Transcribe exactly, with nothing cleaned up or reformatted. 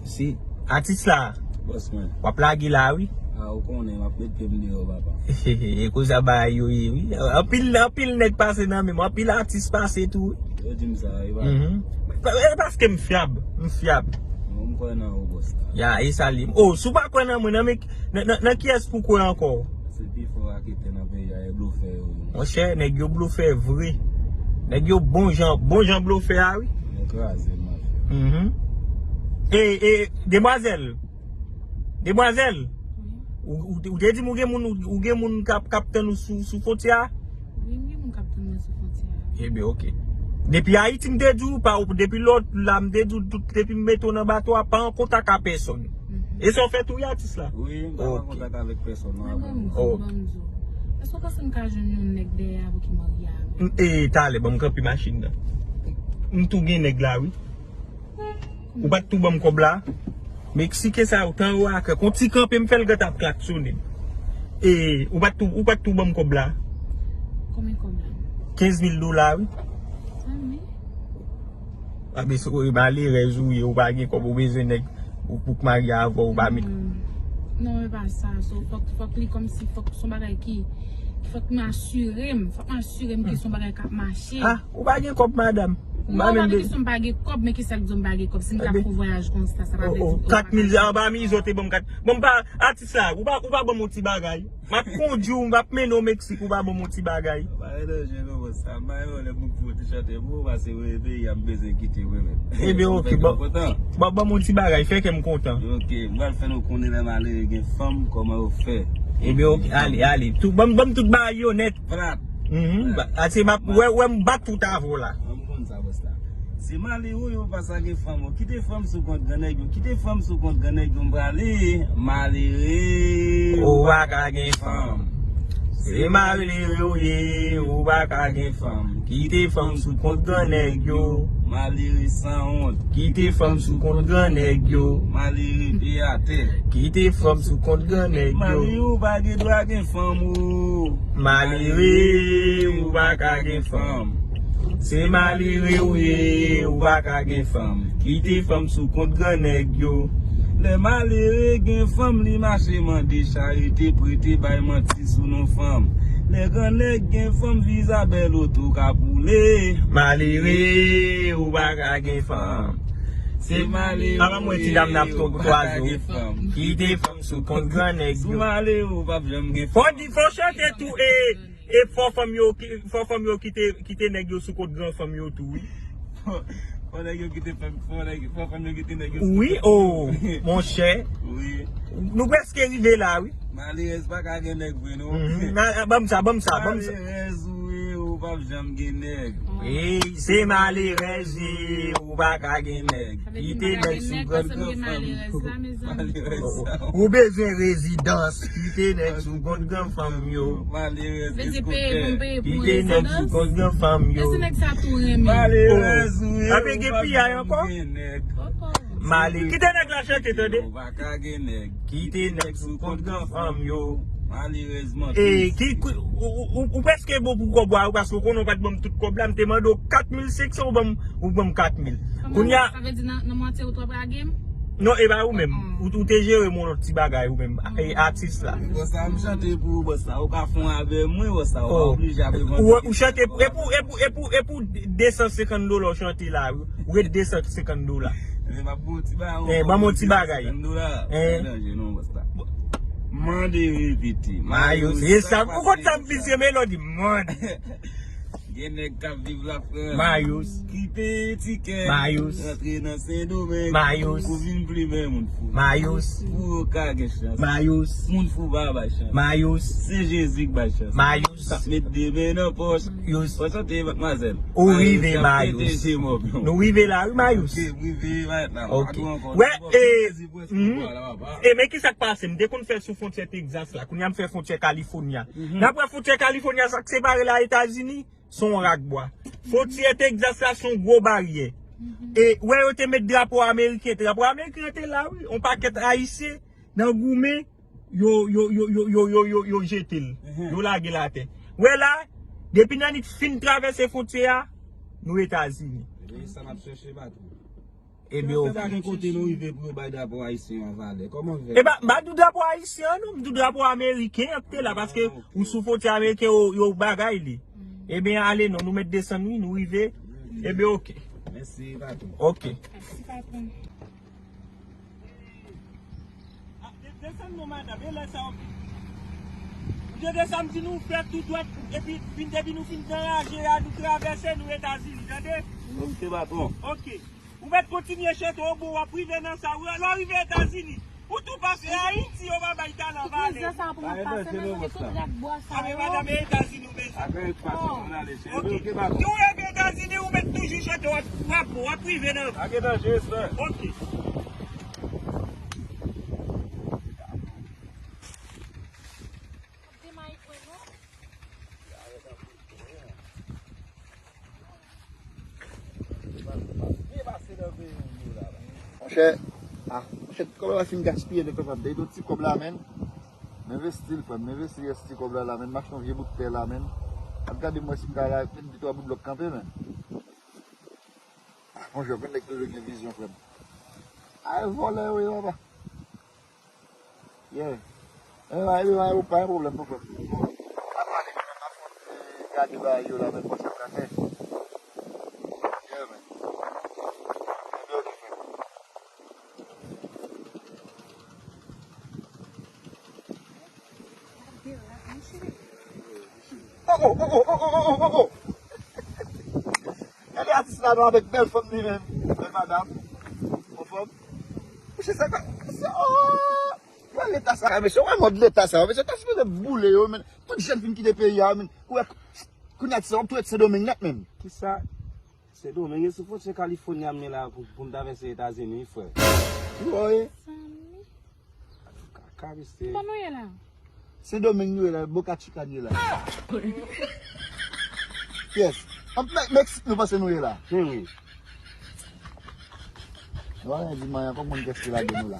Si atis la, Bòs mwen. W ap lage la, wi. A, ou konnen, m ap met pye m deyò, papa. E konsa bagay yo ye, wi. Anpil, anpil nèg pase nan men m, anpil atis pase tou, wi. Yo di m sa, e pa. Mhm. E paske m fyab, m fyab. Non, m kwè nan ou, bòs la. Ya, e sa li. Oh, si w pa kwè nan mwen, nan, men- nan, nan, nan kiyès pou kwè ankò? Se pi fò raketè nan peyi a, e blofè yo ye. Monchè, nèg yo blofè vre. Nèg yo bon jan, bon jan blofè a, wi. Yo kraze m, mafya. Mhm. E, e, demwazèl. Demwazèl. Ou, ou, ou te di m ou gen moun, ou, ou gen moun k ap, k ap tann ou sou, sou fwontyè a? Wi, m gen moun k ap tann mwen sou fwontyè a. Ebyen, oke. Depi Ayiti, m te di w, pa, depi lòt la, m te di w, tout, depi m mete w nan bato a, pa an kontak a pèsonn. E sa w fè tou, wi, atis la? Wi, m pa an kontak avèk pèsonn, non, Mwen avèk gen moun Oh. sou bann zo. Èske w panse m ka jwenn yon nèg dèyè a pou ki marye avè m? M- E, talè, ban m kanpe machin nan. M tou gen nèg la, wi. Ou pa t tou ban m kòb la? Meksike sa yo, tan yo a kè. Kon ti kanpe, m fè l gentan ap klaksonnen. E, ou pa t tou, ou pa t tou ban m kòb la? Konbyen kòb la? Kenz mil dola, wi. Zanmi? A, men, se ou malerèz ou ye, ou pa gen kòb, ou bezwen nèg ou pou k marye avè w, ou pa met. Hmm. Non, e pa sa. So, fòk, fòk li kòmsi, fòk se yon bagay ki, ki fòk m asire m. Fòk m asire m ke se yon bagay k ap mache. Ah, ou pa gen kòb, madanm? Ou Non, pa pa menm de de. Kesyon m pa gen kòb, men ki sa k di w m pa gen kòb? Si m t ap Ebe. fè yon vwayaj konsa, sa pa vle Oh, di oh, kat mil, anba mizo te ban m kat. Bon, m pa, atis la, ou pa, ou pa ban m yon ti bagay. M ap kondui w, m ap mennen w Meksik, ou pa ban m yon ti bagay. Pa relanje non, bòs la. M pa yon lè moun pou fout chante pou ou, paske mwen peyi a m bezwen kite mwen menm. Ebyen, oke, bon. Bon, ban m yon ti bagay, fè kè m kontan. Ok, m pral fè nou konnen lè malere gen fanm, kòman yo fè. Ebyen, oke, ale, ale. Tout, ban m, ban m tout bagay yo nèt. Prat. Mhm, ba- ase m ap, wè, wè m bat tout avè w la. Mwen m konn sa, bòs la. Se malere yo pa sa gen fanm yo. Kite fanm sou kont grannèg yo. Kite fanm sou kont grannèg yo, m prale. Malere. Ou pa ka gen fanm. Se malere ou ye, ou pa ka gen fanm. Kite fanm sou kont grannèg yo. Malere sanwont. Kite fanm sou kont grannèg yo. Malere pye atè. Kite fanm sou kont grannèg yo. Malere ou pa gen dwa gen fanm ou. Malere, ou pa ka gen fanm. Se malere ou ye, ou pa ka gen fanm. Kite fanm sou kont grannèg yo. Lè malere gen fanm, li mache mande charite, prete, bay manti sou non fanm. Lè grannèg gen fanm, viza bèl oto ka boule. Malere, ou pa ka gen fanm. Se malere. Apa mwen ti dam nan ap tonbe twa zo. Kite fanm sou kont grannèg yo. Sou malere ou p ap janm gen fanm. Fò di, fò chante tou, e, e fò fanm yo, ki- fò fanm yo kite, kite nèg yo sou kont gran fanm yo tou, wi. Fò nèg yo kite fanm, fò nèg, fò fanm yo kite nèg yo sou Wi, kont. Oh, monchè. Wi. Nou prèske rive la, wi. Malerèz pa ka gen nèg vre, non. Mhm. Na- Ban m sa, ban m sa, ban m sa. Malerèz ou ye, ou p ap janm gen nèg. Ey, se malerèz ou ye, ou pa ka gen nèg. Kite nèg sou kont gran fanm. Malerèz sa. Ou bezwen rezidans, kite nèg sou kont gran fanm yo. Malerèz Vle di peye pou m eskotè. Peye pou Kite nèg sou kont gran fanm yo. Eske nèg sa tou renmen? Malerèz ou ye, Ape gen ou p ap piyay janm ankò? Gen nèg. Poko. Male. Kite nèg la chante, tande. Ou pa ka gen nèg. Kite nèg sou kont gran fanm yo. Malerèzman. E ki, ki- ou, ou, ou, ou prèske bon pou kòb la, ou paske ou konnen ou pa t ban m tout kòb la, m te mande w kat mil senk san, ou ban m, ou ban m kat mil. Kounye a, Sa vle di nan, nan mwatye ou t w ap lage m? Non, e pa ou menm. Ou, ou te jere m yon lòt ti bagay ou menm. E atis la. Bòs la, m chante pou ou, bòs la. Ou ka fè yon avè mwen, bòs la. Ou pa Oh. oblije ap Ou, ou chante, e pou, e pou, e pou, e pou de san senkant dola w chante la, wi. Ou ret de san senkant dola. Men m ap bon ti ba. Eh, ban m yon ti bagay. Senkant dola. Eh. Manje non, bòs la. Mande repete. Mayo, se sa. Ou konn sa m visye melodi, man. Gen nèg k ap viv Lafrans. Mayous. Ki peye tikè. Mayous. Rantre nan Sendomeng. Mayous. Pou vin plimen moun fou. Mayous. Pou yo ka gen chans. Mayous. Moun fou pa bay chans. Mayous. Se Jezi k bay chans. Mayous. K ap met de men nan pòch. Yous. Fò chante Mayous. Ou rive, K ap Mayous. pete je mòb yo. Nou rive la, wi, Mayous. Ok, m rive, Mayous la. Ok. Pa ankò. Wè, e, Jezi prèske mhm. Bwa la, papa. E men ki sa k pase? M te konn fè sou fwontyè Texas la. Kounye a m fè fwontyè California. N ap wè fwontyè California, sa k separe l a Etazini, se yon rakbwa. Fwontyè Texas la, se yon gwo baryè. E wè, yo te met drapo ameriken. Drapo ameriken an te la, wi. Yon pakèt Ayisyen nan goumen, yo, yo, yo jete l. Yo lage l atè. Wè la, depi Nanit fin travèse fwontyè a, nou Etazini. Ebyen, sa n ap chèche bato. Ebyen, oke. Pa gen kote nou rive pou yo bay drapo ayisyen an valè. Kòman fè? E pa, m pa di w drapo ayisyen an, non, m di w drapo ameriken an ki te la, paske ou sou fwontyè ameriken, yo, yo bagay li. Ebyen, ale non, nou mèt desann, wi, nou rive. Ebyen, oke. Mèsi, patwon. Oke. Mèsi, patwon. Ah, de-, desann non, madanm, e lè sa w, ou te desann di nou fè tou dwèt, epi vin, depi nou fin nan raje a, nou travèse, nou Etazini, tande? Oke, patwon. Oke. Ou mèt kontinye chante, o bon, w ap rive nan sa, wi, lè w rive Etazini, ou tou pase Ayiti, yo pa bay talan valè. Tout mizè sa pou mwen pase, men tout rèd bwa sa yo. Abe, madanm, e Etazini ou bezwen. Abe, patwon, ann ale, cheri. Oke. Oke, patwon. Si w rive Etazini, ou mèt toujou chante, w ap, w ap bon, w ap rive nan. Oke, respè. Oke. Monchè, ah, monchè, kòb la fin gaspiye, nèg la pa bay yon ti kòb la, menn. M envesti l, frè m, m envesti rès ti kòb la, la, menn. M achte yon vye bout tè la, menn. Ap gade m wè si m ka la, menn, de twa bout blòk kanpe, menn. Ah, monchè, konn nèg toujou gen vizyon, frè m. Ay, vòlè yo ye, papa. Yeah. Anyway, anyway, pa gen pwoblèm, non, frè m. N ap pale kanmenm, n ap fè yon ti gade bagay yo la, menn, pou sa pral fè. Yeah, man. Ebyen, oke, frè m. Oh, oh, oh, oh, oh, oh, oh, oh. Gade atis la non avèk bèl fanm li menm. Bèl madanm. Anfòm. Monchè, sa ka, sa, oh! Gade leta sa, mesye, wè mòd leta sa, mesye, ta sipoze boule yo, men. Tout jèn fin kite peyi a, men. Ou wè, kounye a, ti sa, w ap tou ret Sendomeng nèt menm. Kisa? Sendomeng, e sou fwontyè Kalifòni a m ye la pou, pou m travèse Etazini, wi, frè. Wi, wi. Kaka, mesye. Bon, nou ye la. Sendomeng nou ye la, Boca Chica nou ye la. Yes. An Mè-, Meksik nou panse nou ye la. Hmm, wi. Nou pa gen di manyan, kòm moun kès ki lage nou la.